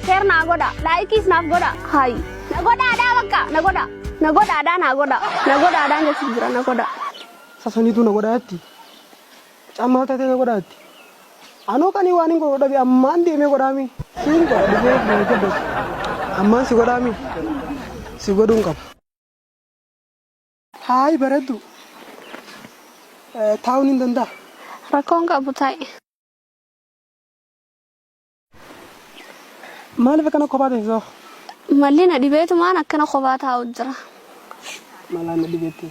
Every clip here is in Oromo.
Share naa godha. Likeis naaf godha. Hayi. Na godhaadhaa bakka. Na godha. Na godhaadhaa naa godha. Na godhaadhaan jechuuf jira na godha. Sasaniitu na godhaatti. Cammaa taatee na godhaatti. Anoo qanii waan hin godhu dhabe ammaan deemee godhaami. Siin godha dhufee deemee godhu. Ammaan si godhaami. Si godhuun qaba. Haayi bareeddu. Taa'uun hin danda'a. Rakkoon qabu taa'i. Maaliif akkana kophaa teessoo? Malli na dhibeetumaan akkana kophaa taa'u jira. Malaan na dhibeetti.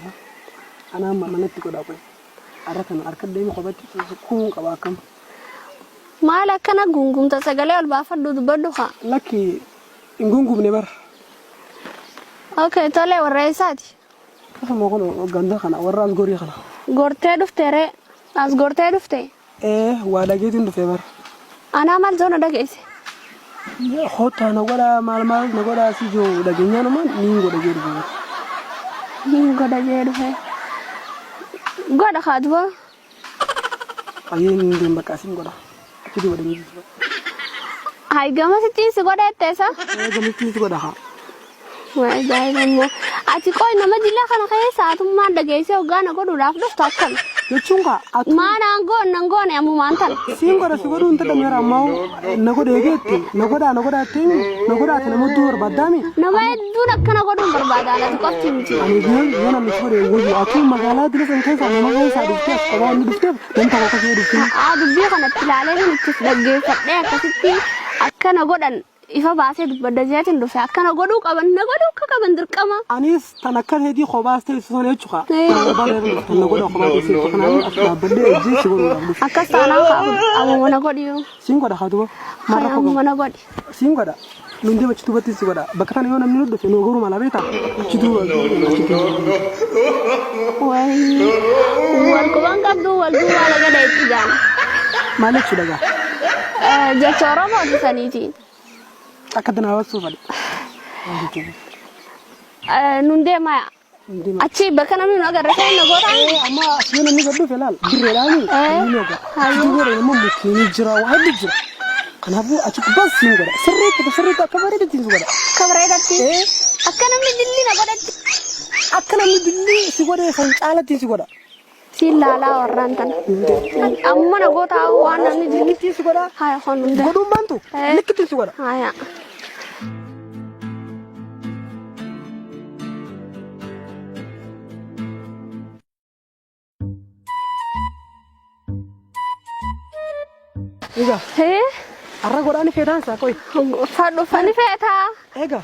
Anaa manatti godhaa qoy. Arra kana harka deemi kophatti kuun qaba akkam. Maal akkana gungumta sagalee ol baafadhu dubbadhu kaa. Lakki hin gungumne bar. Okay tole warra eessaati? Akkasuma kun ganda kana warra as gorii kana. Gortee dhufte ree? As gortee dhufte? Ee waa dhageetiin dhufe bar. Anaa maal zoona dhageesse? Kottaa na godhaa maal maal na godhaa si jiru dhageenyaanuma niin godha jee dhufe bar. Niin godha jee dhufe. Godha kaa duba. Ayyee niin deem bakka asiin godha. Achi duuba deemee jijjiirra. Hay gamasittiin si godha jetteessa? Ee gamasittiin si godha haa. Waa ajaa'iba immoo. Ati qoy nama jila kana keessa atummaan dhageessee hoggaa na godhuudhaaf dhuftu akkami? Jechuun kaa atu Maa naan goon nan goone ammumaan tana. siin godha si godhuu hin dadhabne ammaa na godhe eegeetti na godhaa na godhaa jettee na godhaati nama hedduu barbaaddaami. Nama hedduun akkana godhuun barbaada ati qofti miti. Ani yoo yoo namni si godhe wayyu atuu magaalaa dila san keessaa nama keessaa dhuftee as qabaa inni dhufteef nam tokko akkasii dhuftee. Haa dubbii kanatti ilaalee kan itti dhaggeeffadhee akkasitti akkana godhan ifa baasee dubbadha jeetiin dhufe akkana godhuu qaban na godhuu akka qaban dirqama. Anis tan akka keetii kophaas teessu sana jechuudha. Tan na godha kophaa teessu jechuudha. Kanaafuu as dhaabbadhee ejjee si godhuudhaaf dhufe. Akkas taanaan kaa ammuma na godhi. Siin godha haa duba. Maal rakkoo Ammuma qaba? na godhi. Siin godha. Nun deema achi duubatti si godha. Bakka tana yoo namni nu dhufe nu garuu mala beektaa? Achi duuba achi duuba. Wayii wal quban qabdu wal duubaa laga dha'itti jaana. Maal jechuudha gaa? Jecha Oromooti saniiti. Akka tanaa baasuu fadhe. Maal jechuudha? Nun deemaa achi bakka namni nu agarre sana na gootaa. Ee amma as yoo namni gad dhufe laal dirreedhaani namni oga. Achi godhe immoo mukkeeni jira waa hedduu jira. Kanaafuu achi gubbaa siin godha. Sirriitti sirriitti akka bareedutti si godha. Akka bareedatti. Ee Akka namni dilli na godhatti. akka namni dilli si godhe san caalatti si godha. Siin laalaa warraan tana. Amma na gootaa waan namni dilli. Likkitti si godha. Haya kon hunda. Godhuun baantu Ee. likkitti si godha. Haya. Egaa Hee har'a godhaan feetaan isaa qoy. fadhu fani feetaa. Egaa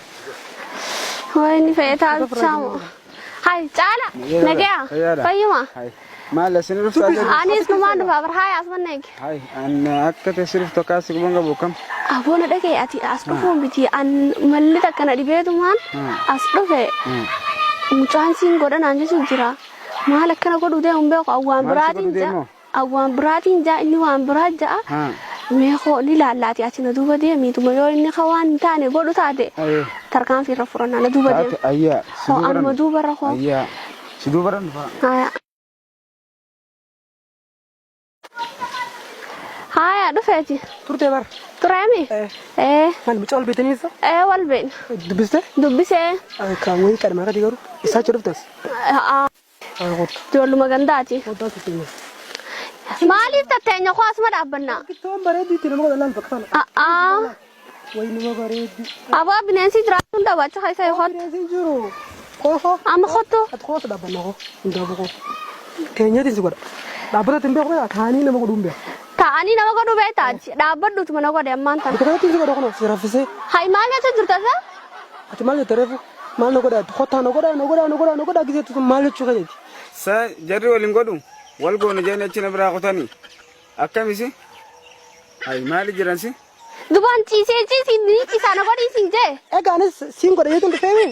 Way ni feetaa saamu. Hay caala nagaya Fayyaadha. fayyuma. Hai. Maal isin dhuftaa jedhu? Anis numaan dhufa bar haya asuma neegi. Hai, an akka ta'e si dhuftu akkas quban qabu kam? Aboona dhagee ati as dhufuu miti an malli takka na dhibeetumaan as dhufe mucaan siin godha naan jechuun jira. Maal akkana godhu deemu hin beeku awwaan Maal si biraatiin godhu ja'a deemu? awwaan biraatiin ja'a inni waan biraa ja'a. Haa. Mee koo ni laallaati ati na duuba deemiituma yoo inni ka waan hin taane godhu taate Ayee. tarkaanfii irra fudhanna na duuba deemu. Taate ayyaa. Si Hoo duuba anuma duuba irra koo. Ayyaa. Si duuba irra dhufa. Haya. Haya dhufeeti. Turtee bar. Tureemi? Eh. Ee. Maal mucaa ol beektanii isa? Ee wal beekna. Dubbistee? Dubbisee. Kan wayii qadhama irratti garuu isaa achi dhuftas. Haa. Kottu. Ijoolluma gandaati. Kottu as ittiin. Maaliif tatteenya koo asuma dhaabbanna? Kittoon bareedduu itti nama godha laal bakka sana. A'aa. Wayi nama bareeddi. Abaa bineensi jiraachuun dhabu achi keessa yoo kottu. Bineensi hin jiru. Koo koo. Amma kottu. Ati koo dhaabbanna koo. Hin dhaabu koo. Teenyeetiin si godha. Dhaabbata ittiin beeku beekaa taa'anii nama godhuu hin beeku. Taa'anii nama godhuu beektaa achi. Dhaabbadhuutuma na godhe ammaan tana. Bakka kanatti si godha kunoo si raffisee. Hay maal jechuun jirta isa? Ati maal jette reefu? Maal na godhaa? Kottaa na godhaa na godhaa na godhaa na godhaa gisee jettu maal jechuu keeti? Sa jarri waliin godhu wal goonu jedhanii achi na biraa kutanii akkamisi? Hay maali jiran si? Dubaan ciisee ciisii ni ciisaa na godhii siin jee. Egaa anis siin godha jechuun dhufeemi.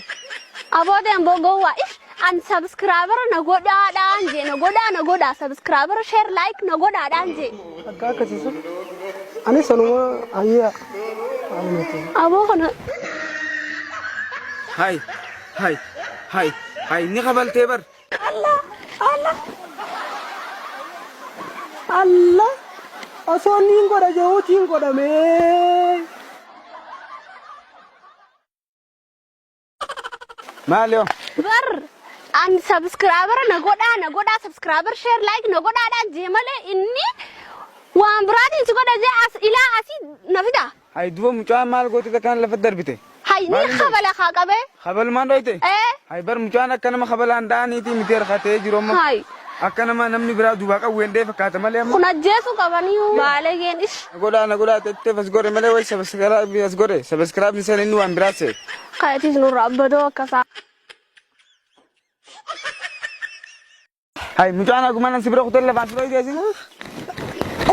Aboo deem gowwaa ish an subscriber na godhaadhaan jee na godhaa na godhaa subscriber share like na godhaadhaan jee. Akka akkasiisu. Anis sanuma ayyaa. Aboo kana Hay hay hay hay ni kabaltee bar. Allah Allah Allah osoo niin godha jehuutiin godhamee. Maal yoo? Bar an subscriber na godhaa na godhaa subscriber share like na godhaadhaan jee malee inni waan biraatiin si godha jee as ilaa asii na fida. Hay duba mucaan maal goote takkaan lafa darbite? Hay ni kabala haa qabee. Kabalumaan dhoyte? Ee. Hay bar mucaan akka nama kabalaan da'aniitii miti harkatee jiru amma. Hay. Akka nama namni biraa duubaa qawween dhee fakkaata malee amma. Kun ajjeesuu qabanii baalegeen ish. Na godhaa na godhaa tettee as godhe malee wayi subscribe as godhe subscribe san inni waan biraa see. Kaatiis nurra abbadoo akkasaa. Hay mucaan akkuma nan si bira kutee lafaan si dhoyte isin.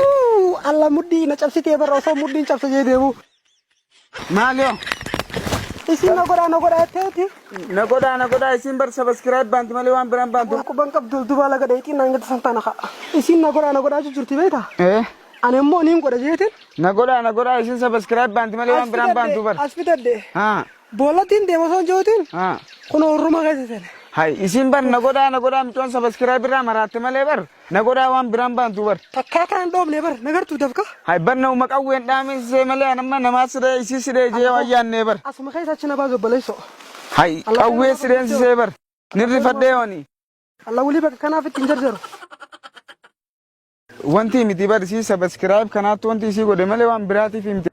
Uu alla mudhii na cabsitee bara osoo mudhiin cabsa jee deemu. Maal yoo? Isin na godhaa na godhaa jetteeti. Na godhaa na godhaa isin bar subscribe baanti malee waan biraan baantu. Quban qabdu duuba laga dheexiin naan gadi santaana ka'a. Isin na godhaa na godhaa jirti beektaa? Eh. Ani immoo niin godha jeetiin. Na godhaa na godhaa isin subscribe baanti malee waan biraan baantu bar. As fidadhe. Haa. Boollattiin deema osoo hin jeetiin. Haa. Kun hurruma keessa seene. Hay isin bar na godhaa na godhaa mucaan subscribe irraa maraatte malee bar na godhaa waan biraan baantu bar. Takkaa kan hin dhoofne bar nagartuu dafka. Hay bar nama qawween dhaamessee malee anamma namaa sidhee isii sidhee jee waan yaannee bar. Asuma keessa achi na baasu obboleessoo. Hay qawwee sidheensisee bar. Nirri fadhee wani. Alla walii bakka kanaaf ittiin jarjaru. Wanti miti bar isii subscribe kanaatti wanti isii godhe malee waan biraatiif himte.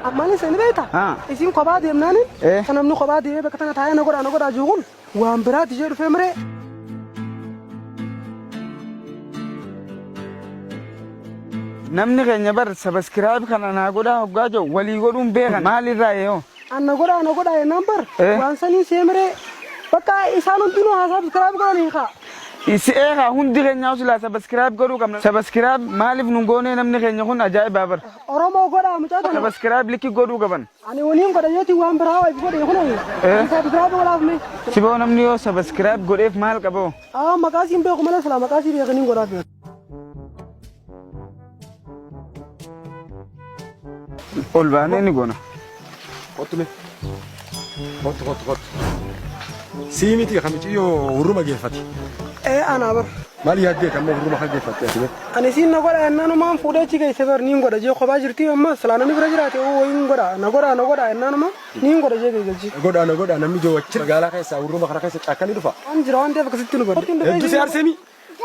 Ammaan isa ni beektaa? Haa. Isin kophaa deemnaani. Eh. Kan namni kophaa deemee bakka tana taa'ee na godhaa na godhaa jiru kun waan biraati jee dhufee miree. Namni keenya bar subscribe kana naa godhaa hoggaa jiru walii godhuun beekan maalirraa yoo. An na godhaa na godhaa jennaan bar Eh. waan sanii see miree bakka isaan hundinuu haa subscribe godhanii kaa. Isi eegaa hundi keenyaa silaa subscribe godhuu qabna. Subscribe maaliif nun goonee namni keenya kun ajaa'ibaa bar. Oromoo godhaa mucaa tana. Subscribe likki godhuu qaban. Ani waliin godha jeetiin waan biraa waayif godhe kun Eh. subscribe godhaaf mee. Siboo namni yoo subscribe godheef maal qaboo? Aa maqaa siin beeku malee silaa maqaa sii beekaniin godhaaf. Ol baanee ni goona. Kottu mee. Kottu kottu kottu. Sii miti kan mucayyoo hurruma geeffate. Ee anaa bar. Maal yaaddee kan immoo hurruma kan geeffatte ati mee? Ani siin na godha jennaanumaan fuudhee achi geesse bar niin godha jee kophaa jirti amma silaa namni bira jiraate oo wayiin godha na godha na godha jennaanuma niin godha jee geesse. Na godhaa na godhaa namni joo achi magaalaa keessaa hurruma kana keessa caakka ni dhufa. Waan jira waan ta'eef akkasitti nu badde. Hedduu si aarseemi.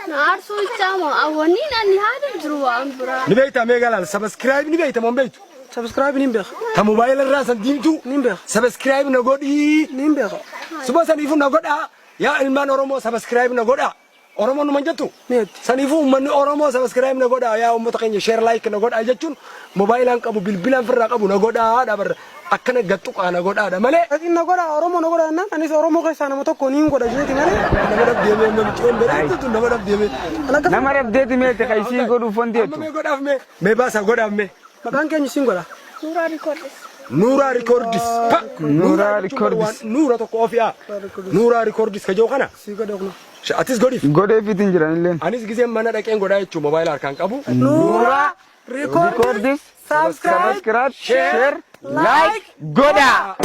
Na aarsuu ichaamoo awwanniin ani haada jiru waan biraa. Ni beektaa mee galaal subscribe ni beekta moo hin beektu? Subscribe niin beeka. Ta mobaayila irraa san diimtuu. Niin beeka. Subscribe na godhii. Niin beeka. Suba saniifuu na godhaa. Yaa ilmaan Oromoo subscribe na godhaa. Oromoon numan jettu? Ni jetti. Saniifuu uummanni Oromoo subscribe na godhaa yaa uummata keenya share like na godhaa jechuun moobaayilaan qabu bilbilaan firraa qabu na godhaa dha barra akkana gattuqaa na godhaadha malee. Atiin na godhaa Oromoo na godhaa jennaan anis Oromoo keessaa nama tokko niin godha jeeti malee. Nama dhabdeemee amma micoon bareeddu tun nama dhabdeemee. An akkas Nama dhabdeeti meete kan isii godhuuf wanti Amma jettu. mee godhaaf mee mee baasaa godhaaf mee. Maqaan keenya siin godha. Nuuraa Rikoordis. Nuuraa Rikoordis. Pa! Nuuraa jechuun Rikoordis. waan Nuura tokko ofi'a. Nuuraa Rikoordis ka jiru kana. Sii godhe kun. Atis godhiif. Godheefiitiin jiran illeen. Anis giseen mana dhaqeen godhaa jechuun moobaayila harkaan qabu. Nuuraa Rikoordis. Rikoordis. Subscribe. Subscribe, share, like godhaa.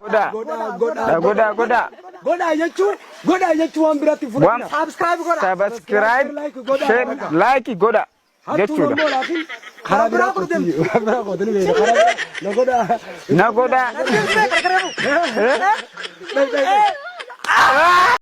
Godhaa. Godhaa godhaa Godhaa godhaa. Godhaa jechuun godhaa jechuun waan biraatti fudhadha. Subscribe godha. Subscribe, Like godhaa. share, like godhaa Hattuun jechuudha. ammoo laakiin karaa biraa qotii. Karaa biraa qotii ni beekna. Karaa biraa na godhaa. Na godhaa. Gargareefu. Dhai dhai dhai.